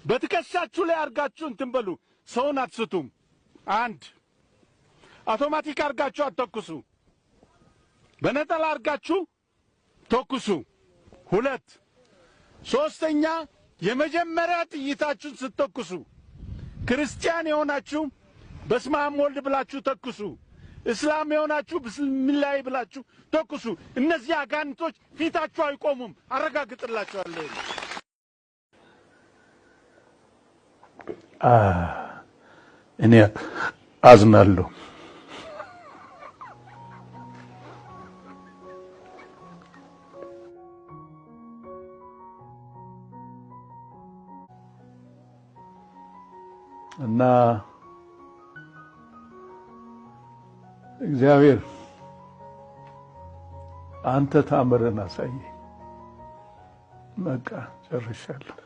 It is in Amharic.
በትከሻችሁ ላይ አርጋችሁ እንትን በሉ። ሰውን አትስቱም። አንድ አውቶማቲክ አርጋችሁ አትተኩሱ። በነጠላ አርጋችሁ ተኩሱ። ሁለት ሶስተኛ፣ የመጀመሪያ ጥይታችሁን ስትተኩሱ ክርስቲያን የሆናችሁ በስመ አብ ወልድ ብላችሁ ተኩሱ። እስላም የሆናችሁ ብስሚላህ ብላችሁ ተኩሱ። እነዚህ አጋንንቶች ፊታችሁ አይቆሙም። አረጋግጥላችኋለሁ። እኔ አዝናለሁ። እና እግዚአብሔር አንተ ታምርን አሳየኝ። በቃ ጨርሻለሁ።